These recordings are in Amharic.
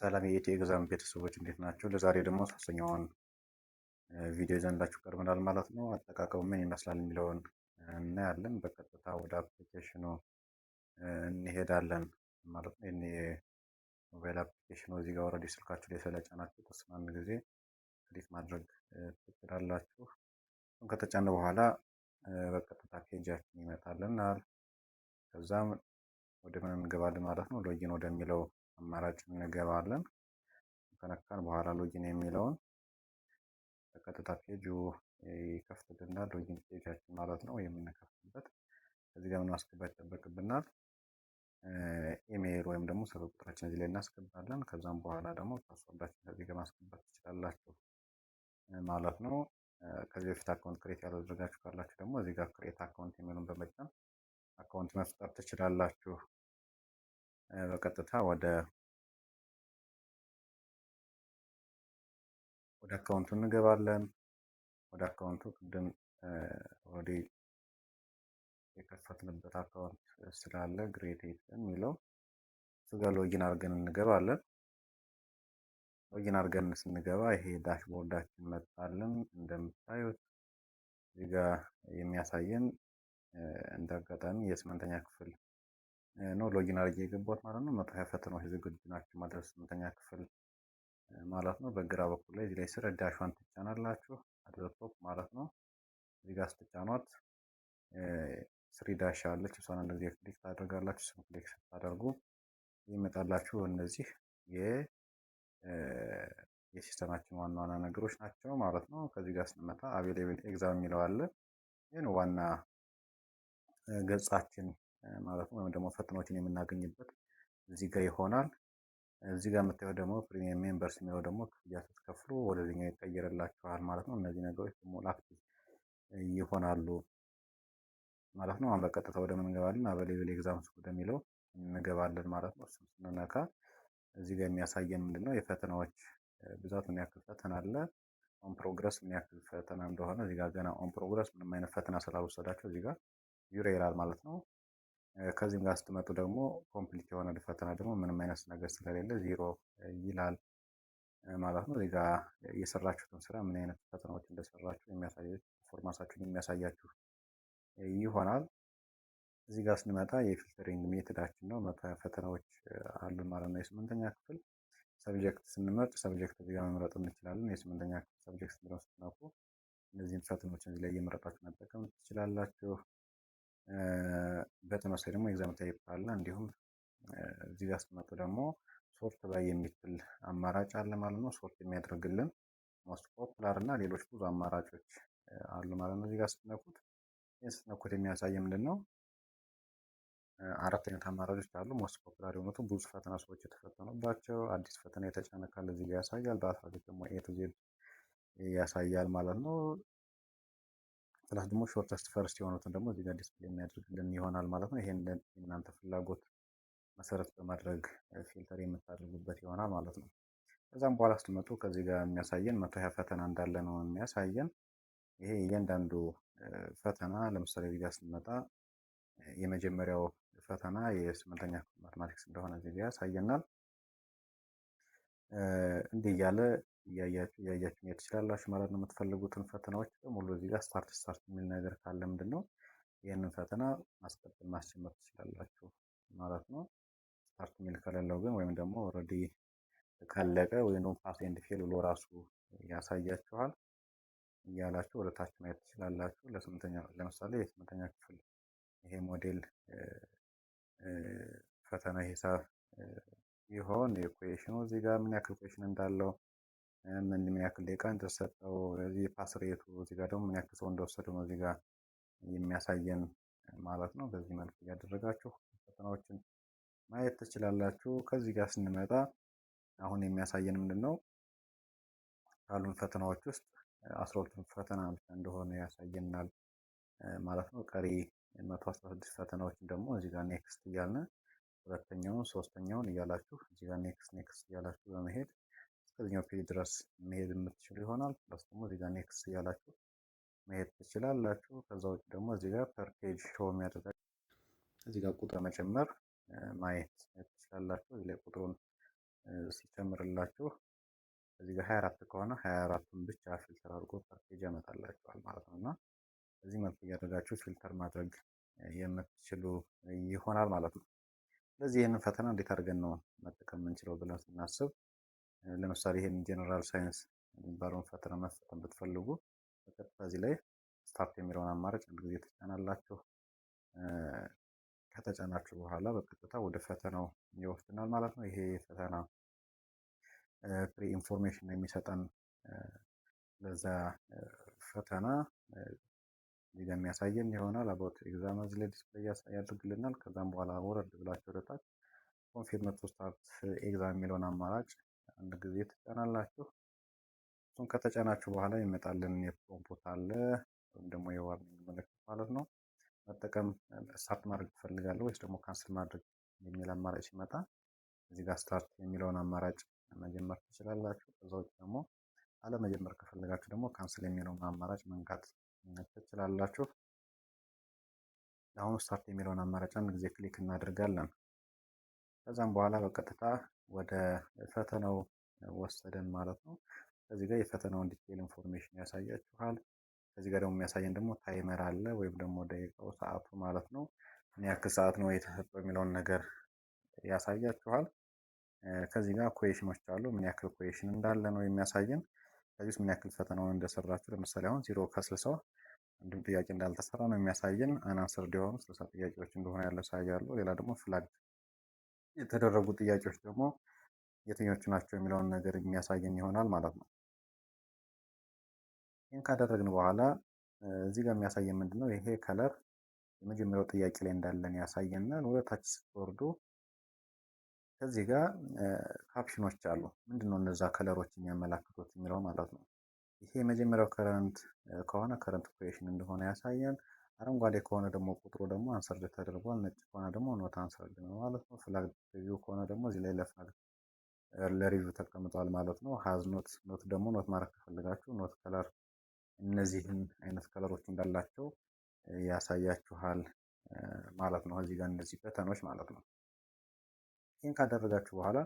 ሰላም የኢቲ Exam ቤተሰቦች፣ እንዴት ናቸው? ለዛሬ ደግሞ ሶስተኛውን ቪዲዮ ይዘንላችሁ ቀርበናል ማለት ነው። አጠቃቀሙ ምን ይመስላል የሚለውን እናያለን። በቀጥታ ወደ application ኑ እንሄዳለን ማለት ነው። ይህን የሞባይል application ኑ እዚህ ጋር already ስልካችሁ ላይ ስለጫናችሁ እሱን አንድ ጊዜ click ማድረግ ትችላላችሁ። እሱን ከተጫነ በኋላ በቀጥታ page ኣችን ይመጣልናል። ከዛም ወደ ምን እንገባለን ማለት ነው? Login ወደሚለው አማራጭ እንገባለን። ከነካን በኋላ login የሚለውን በቀጥታ page ኡ ይከፍትልናል። Login page ኣችን ማለት ነው የምንከፍትበት። እዚህ ጋር ምን ማስገባት ይጠበቅብናል? ኢሜይል ወይም ደግሞ ስልክ ቁጥራችን እዚህ ላይ እናስገባለን። ከዛም በኋላ ደግሞ password ኣችን ከዚህ ጋር ማስገባት ትችላላችሁ ማለት ነው። ከዚህ በፊት account create ያላደረጋችሁ ካላችሁ ደግሞ እዚህ ጋር create account የሚለውን በመጫን account መፍጠር ትችላላችሁ። በቀጥታ ወደ account ኡ እንገባለን። ወደ account ኡ ቅድም already የከፈትንበት account ስላለ grade 8 የሚለው እሱ ጋር login አድርገን እንገባለን። Login አድርገን ስንገባ ይሄ dashboard ኣችን መጣልን። እንደምታዩት እዚህ ጋር የሚያሳየን እንደ አጋጣሚ የስምንተኛ ክፍል ነው login አድርጌ የገባሁት ማለት ነው። 120 ፈተናዎች ዝግጁ ናቸው ማለት ስምንተኛ ክፍል ማለት ነው። በግራ በኩል ላይ እዚህ ላይ ስር dash ዋን ትጫናላችሁ፣ at the top ማለት ነው። እዚህ ጋር ስትጫኗት three dash አለች። እሷን አንድ ጊዜ click ታደርጋላችሁ። እሱን click ስታደርጉ ይመጣላችሁ እነዚህ የ system ኣችን ዋና ዋና ነገሮች ናቸው ማለት ነው። ከዚህ ጋር ስንመጣ available exam የሚለው አለ። ይህን ዋና ገጻችን ማለት ነው፣ ወይም ደግሞ ፈተናዎችን የምናገኝበት እዚህ ጋር ይሆናል። እዚህ ጋር የምታየው ደግሞ premium members የሚለው ደግሞ ክፍያ ስትከፍሉ ወደዚህኛው ይቀየርላችኋል ማለት ነው። እነዚህ ነገሮች ደግሞ active ይሆናሉ ማለት ነው። አሁን በቀጥታ ወደ ምን እንገባለን? Available exams ወደሚለው እንገባለን ማለት ነው። እሱን ስንነካ እዚህ ጋር የሚያሳየን ምንድን ነው? የፈተናዎች ብዛት፣ ምን ያክል ፈተና አለ፣ on progress ምን ያክል ፈተና እንደሆነ። እዚህ ጋር ገና on progress ምንም አይነት ፈተና ስላልወሰዳቸው እዚህ ጋር ዜሮ ይላል ማለት ነው። ከዚህም ጋር ስትመጡ ደግሞ complete የሆነ ፈተና ደግሞ ምንም አይነት ነገር ስለሌለ ዜሮ ይላል ማለት ነው። እዚህ ጋር የሰራችሁትን ስራ፣ ምን አይነት ፈተናዎች እንደሰራችሁ የሚያሳይ፣ performance ኣችሁን የሚያሳያችሁ ይሆናል። እዚህ ጋር ስንመጣ የ filtering method ኣችን ነው። 120 ፈተናዎች አሉ ማለት ነው። የስምንተኛ ክፍል subject ስንመርጥ subject እዚህ ጋር መምረጥ እንችላለን። የስምንተኛ ክፍል subject የሚለውን ስትነኩ እነዚህን ፈተናዎች እዚህ ላይ እየመረጣችሁ መጠቀም ትችላላችሁ። በተመሳሳይ ደግሞ exam type አለ። እንዲሁም እዚህ ጋር ስትመጡ ደግሞ sort by የሚል አማራጭ አለ ማለት ነው። Sort የሚያደርግልን most popular እና ሌሎች ብዙ አማራጮች አሉ ማለት ነው። እዚህ ጋር ስትነኩት፣ ይህን ስትነኩት የሚያሳይ ምንድን ነው? አራት አይነት አማራጮች አሉ። Most popular የሆኑትን፣ ብዙ ፈተና ሰዎች የተፈተኑባቸው፣ አዲስ ፈተና የተጫነ ካለ እዚህ ጋር ያሳያል። በ alphabet ደግሞ A to Z ያሳያል ማለት ነው። Plus ደግሞ shortest first የሆኑትን ደግሞ እዚህ ጋር display የሚያደርግልን ይሆናል ማለት ነው። ይሄን የእናንተ ፍላጎት መሰረት በማድረግ filter የምታደርጉበት ይሆናል ማለት ነው። ከዛም በኋላ ስትመጡ ከዚህ ጋር የሚያሳየን 120 ፈተና እንዳለ ነው የሚያሳየን። ይሄ እያንዳንዱ ፈተና ለምሳሌ እዚህ ጋር ስንመጣ የመጀመሪያው ፈተና የስምንተኛ ክፍል mathematics እንደሆነ እዚህ ጋር ያሳየናል። እንዲህ እያለ እያያችሁ እያያችሁ መሄድ ትችላላችሁ ማለት ነው። የምትፈልጉትን ፈተናዎች በሙሉ እዚህ ጋር start start የሚል ነገር ካለ ምንድን ነው፣ ይህንን ፈተና ማስቀጠል ማስጀመር ትችላላችሁ ማለት ነው። Start የሚል ከሌለው ግን ወይም ደግሞ already ካለቀ ወይም ደግሞ pass and fail ብሎ ራሱ ያሳያችኋል። እያላችሁ ወደ ታች ማየት ትችላላችሁ። ለስምንተኛ ለምሳሌ የስምንተኛ ክፍል ይሄ ሞዴል ፈተና ሂሳብ ይሆን የ question ኑ እዚህ ጋር ምን ያክል question እንዳለው፣ ምን ምን ያክል ደቂቃ እንደተሰጠው፣ እዚህ pass rate ኡ፣ እዚህ ጋር ደግሞ ምን ያክል ሰው እንደወሰደው ነው እዚህ ጋር የሚያሳየን ማለት ነው። በዚህ መልኩ እያደረጋችሁ ፈተናዎችን ማየት ትችላላችሁ። ከዚህ ጋር ስንመጣ አሁን የሚያሳየን ምንድን ነው? ካሉን ፈተናዎች ውስጥ 12ቱን ፈተና ብቻ እንደሆነ ያሳየናል ማለት ነው። ቀሪ 116 ፈተናዎችን ደግሞ እዚህ ጋር next እያልን ሁለተኛውን ሶስተኛውን እያላችሁ እዚህ ጋር next next እያላችሁ በመሄድ እስከዚህኛው page ድረስ መሄድ የምትችሉ ይሆናል። Plus ደግሞ እዚህ ጋር next እያላችሁ መሄድ ትችላላችሁ። ከዛ ውጭ ደግሞ እዚህ ጋር per page show የሚያደርግ እዚህ ጋር ቁጥር መጨመር ማየት ትችላላችሁ። እዚህ ላይ ቁጥሩን ሲጨምርላችሁ እዚህ ጋር 24 ከሆነ 24ቱን ብቻ filter አድርጎ per page ያመጣላችኋል ማለት ነው። እና በዚህ መልኩ እያደረጋችሁ filter ማድረግ የምትችሉ ይሆናል ማለት ነው። ስለዚህ ይህንን ፈተና እንዴት አድርገን ነው መጠቀም የምንችለው ብለን ስናስብ፣ ለምሳሌ ይህን general science የሚባለውን ፈተና መፈተን ብትፈልጉ በቀጥታ እዚህ ላይ start የሚለውን አማራጭ አንድ ጊዜ ትጫናላችሁ። ከተጫናችሁ በኋላ በቀጥታ ወደ ፈተናው ይወስድናል ማለት ነው። ይሄ የፈተና pre information የሚሰጠን ለዛ ፈተና እዚህ ጋር የሚያሳየን ይሆናል። About exam እዚህ ላይ display ያደርግልናል። ከዛም በኋላ ወረድ ብላችሁ ወደታች confirm to start exam የሚለውን አማራጭ አንድ ጊዜ ትጫናላችሁ። እሱን ከተጫናችሁ በኋላ ይመጣልን የ prompt አለ ወይም ደግሞ የ warning ምልክት ማለት ነው። መጠቀም start ማድረግ ትፈልጋለህ ወይስ ደግሞ cancel ማድረግ የሚል አማራጭ ሲመጣ እዚህ ጋር start የሚለውን አማራጭ መጀመር ትችላላችሁ። ከዛ ውጭ ደግሞ አለመጀመር ከፈለጋችሁ ደግሞ cancel የሚለውን አማራጭ መንካት ትችላላችሁ። አሁን start የሚለውን አማራጭ አንድ ጊዜ click እናደርጋለን። ከዛም በኋላ በቀጥታ ወደ ፈተናው ወሰደን ማለት ነው። ከዚህ ጋር የፈተናውን detail information ያሳያችኋል። ከዚህ ጋር ደግሞ የሚያሳየን ደግሞ timer አለ ወይም ደግሞ ደቂቃው ሰዓቱ ማለት ነው። ምን ያክል ሰዓት ነው የተሰጠው የሚለውን ነገር ያሳያችኋል። ከዚህ ጋር question ኖች አሉ። ምን ያክል question እንዳለ ነው የሚያሳየን። ከዚህ ውስጥ ምን ያክል ፈተናውን እንደሰራችሁ፣ ለምሳሌ አሁን 0 ከ60 አንድም ጥያቄ እንዳልተሰራ ነው የሚያሳየን። Unanswered የሆኑ 60 ጥያቄዎች እንደሆነ ያሳያሉ። ሌላ ደግሞ flag የተደረጉ ጥያቄዎች ደግሞ የትኞቹ ናቸው የሚለውን ነገር የሚያሳየን ይሆናል ማለት ነው። ይህን ካደረግን በኋላ እዚህ ጋር የሚያሳየን ምንድን ነው? ይሄ color የመጀመሪያው ጥያቄ ላይ እንዳለን ያሳየናል። ወደ ታች ስትወርዱ ከዚህ ጋር caption ኖች አሉ። ምንድን ነው እነዛ color ኦች የሚያመላክቱት የሚለው ማለት ነው። ይሄ የመጀመሪያው current ከሆነ current question እንደሆነ ያሳያል። አረንጓዴ ከሆነ ደግሞ ቁጥሩ ደግሞ answered ተደርጓል። ነጭ ከሆነ ደግሞ not answered ነው ማለት ነው። Flag review ከሆነ ደግሞ እዚህ ላይ ለ flag ለ review ተቀምጧል ማለት ነው። Has not note ደግሞ note ማድረግ ከፈለጋችሁ note color እነዚህን አይነት color ኦች እንዳላቸው ያሳያችኋል ማለት ነው። እዚህ ጋር እነዚህ button ኖች ማለት ነው። ይህን ካደረጋችሁ በኋላ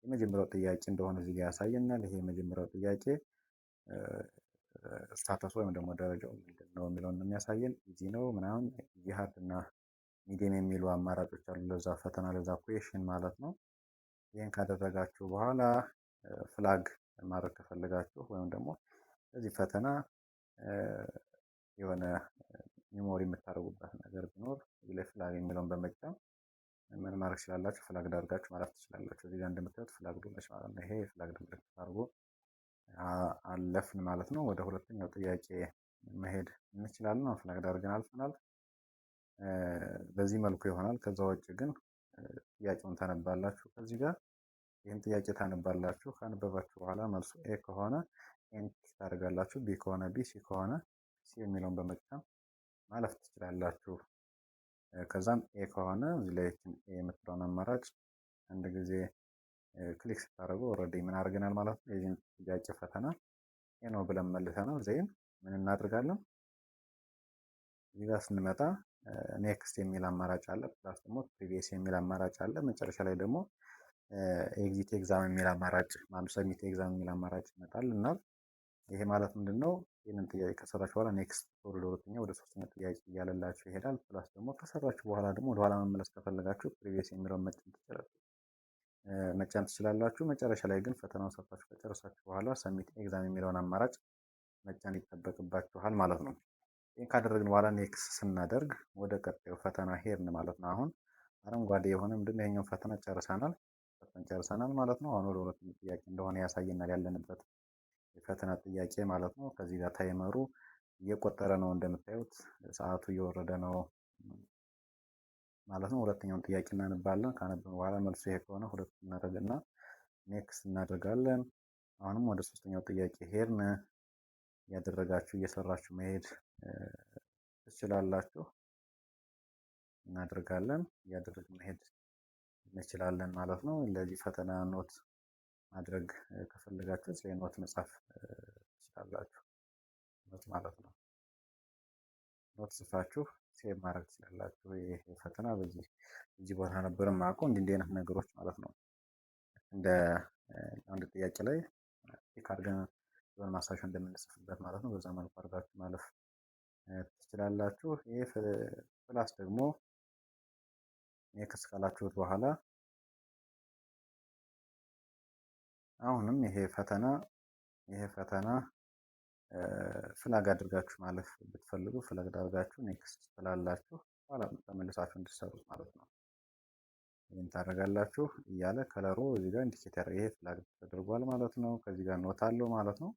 የመጀመሪያው ጥያቄ እንደሆነ እዚህ ጋር ያሳየናል። ይሄ የመጀመሪያው ጥያቄ status ኡ ወይም ደግሞ ደረጃው ምንድን ነው የሚለውን ነው የሚያሳየን። Easy ነው ምናምን፣ easy፣ hard እና medium የሚሉ አማራጮች አሉ ለዛ ፈተና፣ ለዛ question ማለት ነው። ይህን ካደረጋችሁ በኋላ flag ማድረግ ከፈለጋችሁ ወይም ደግሞ ለዚህ ፈተና የሆነ memory የምታደርጉበት ነገር ቢኖር እዚህ ላይ flag የሚለውን በመጫን ምን ማድረግ ትችላላችሁ? Flag አድርጋችሁ ማለፍ ትችላላችሁ። እዚህ ጋር እንደምታዩት flag ሆነች ማለት ነው። ይሄ የ flag ምልክት አድርጎ አለፍን ማለት ነው። ወደ ሁለተኛው ጥያቄ መሄድ እንችላለን። Flag አድርገን አልፈናል። በዚህ መልኩ ይሆናል። ከዛ ውጭ ግን ጥያቄውን ታነባላችሁ። ከዚህ ጋር ይህን ጥያቄ ታነባላችሁ። ካነበባችሁ በኋላ መልሱ A ከሆነ A ን ታደርጋላችሁ። B ከሆነ B፣ C ከሆነ C የሚለውን በመጫን ማለፍ ትችላላችሁ። ከዛም A ከሆነ እዚህ ላይ A የምትለውን አማራጭ አንድ ጊዜ click ስታደርጉ already ምን አድርገናል ማለት ነው። የዚህን ጥያቄ ፈተና A ነው ብለን መልሰናል። Then ምን እናደርጋለን? እዚህ ጋር ስንመጣ next የሚል አማራጭ አለ። Plus ደግሞ previous የሚል አማራጭ አለ። መጨረሻ ላይ ደግሞ exit exam የሚል አማራጭ፣ ማነው submit exam የሚል አማራጭ ይመጣል። እና ይሄ ማለት ምንድን ነው? ይህንን ጥያቄ ከሰራችሁ በኋላ next ወደ ሁለተኛ፣ ወደ ሶስተኛ ጥያቄ እያለላችሁ ይሄዳል። Plus ደግሞ ከሰራችሁ በኋላ ደግሞ ወደኋላ መመለስ ከፈለጋችሁ previous የሚለውን መጫን ትችላላችሁ። መጨረሻ ላይ ግን ፈተናውን ሰርታችሁ ከጨረሳችሁ በኋላ submit exam የሚለውን አማራጭ መጫን ይጠበቅባችኋል ማለት ነው። ይህን ካደረግን በኋላ next ስናደርግ ወደ ቀጣዩ ፈተና ሄድን ማለት ነው። አሁን አረንጓዴ የሆነ ምንድን ነው? ይሄኛው ፈተና ጨርሰናል፣ ፈተን ጨርሰናል ማለት ነው። አሁን ወደ ሁለተኛ ጥያቄ እንደሆነ ያሳየናል ያለንበት የፈተና ጥያቄ ማለት ነው። ከዚህ ጋር timer ኡ እየቆጠረ ነው፣ እንደምታዩት ሰዓቱ እየወረደ ነው ማለት ነው። ሁለተኛውን ጥያቄ እናነባለን። ካነበብን በኋላ መልሱ ይሄ ከሆነ ሁለት እናደርግና next እናደርጋለን። አሁንም ወደ ሶስተኛው ጥያቄ ሄድን። እያደረጋችሁ እየሰራችሁ መሄድ ትችላላችሁ። እናደርጋለን፣ እያደረግን መሄድ እንችላለን ማለት ነው። ለዚህ ፈተና note ማድረግ ከፈለጋችሁ ስለ note መጻፍ ትችላላችሁ። Note ማለት ነው። Note ጽፋችሁ save ማድረግ ትችላላችሁ። ይሄ ፈተና በዚህ እዚህ ቦታ ነበር የማውቀው፣ እንዲህ እንዲህ አይነት ነገሮች ማለት ነው። እንደ አንድ ጥያቄ ላይ tick አድርገን የሆነ ማስታወሻ እንደምንጽፍበት ማለት ነው። በዛ መልኩ አድርጋችሁ ማለፍ ትችላላችሁ። ይህ plus ደግሞ next ካላችሁት በኋላ አሁንም ይሄ ፈተና flag አድርጋችሁ ማለፍ ብትፈልጉ flag አድርጋችሁ next ትላላችሁ። ኋላ ተመልሳችሁ እንድትሰሩት ማለት ነው። ይህን ታደርጋላችሁ እያለ color ኡ እዚህ ጋር indicate ያደርግ ይሄ flag ተደርጓል ማለት ነው። ከዚህ ጋር note አለው ማለት ነው።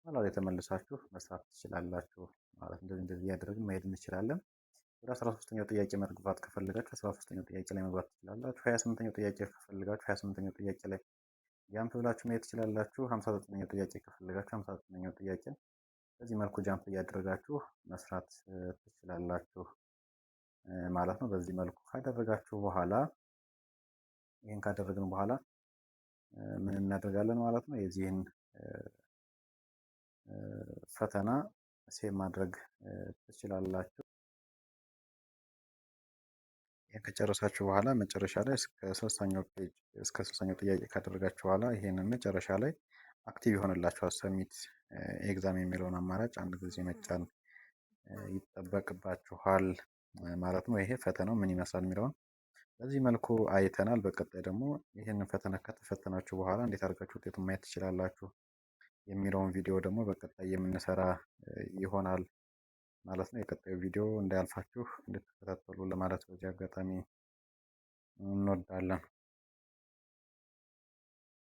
ኋላ ላይ ተመልሳችሁ መስራት ትችላላችሁ ማለት እንደዚህ እንደዚህ እያደረግን መሄድ እንችላለን። ወደ 13ኛው ጥያቄ መግባት ከፈለጋችሁ 13ኛው ጥያቄ ላይ መግባት ትችላላችሁ። 28ኛው ጥያቄ ከፈለጋችሁ 28ኛው ጥያቄ ላይ jump ብላችሁ መሄድ ትችላላችሁ። 59ኛው ጥያቄ ከፈለጋችሁ 59ኛው ጥያቄ በዚህ መልኩ jump እያደረጋችሁ መስራት ትችላላችሁ ማለት ነው። በዚህ መልኩ ካደረጋችሁ በኋላ፣ ይህን ካደረግን በኋላ ምን እናደርጋለን ማለት ነው? የዚህን ፈተና save ማድረግ ትችላላችሁ። ይህን ከጨረሳችሁ በኋላ መጨረሻ ላይ እስከ 60ኛው page፣ እስከ 60ኛው ጥያቄ ካደረጋችሁ በኋላ ይሄንን መጨረሻ ላይ active ይሆንላችኋል። Submit exam የሚለውን አማራጭ አንድ ጊዜ መጫን ይጠበቅባችኋል ማለት ነው። ይሄ ፈተናው ምን ይመስላል የሚለውን በዚህ መልኩ አይተናል። በቀጣይ ደግሞ ይህንን ፈተና ከተፈተናችሁ በኋላ እንዴት አድርጋችሁ ውጤቱን ማየት ትችላላችሁ የሚለውን ቪዲዮ ደግሞ በቀጣይ የምንሰራ ይሆናል ማለት ነው። የቀጣዩ ቪዲዮ እንዳያልፋችሁ እንድትከታተሉ ለማለት በዚህ አጋጣሚ እንወዳለን።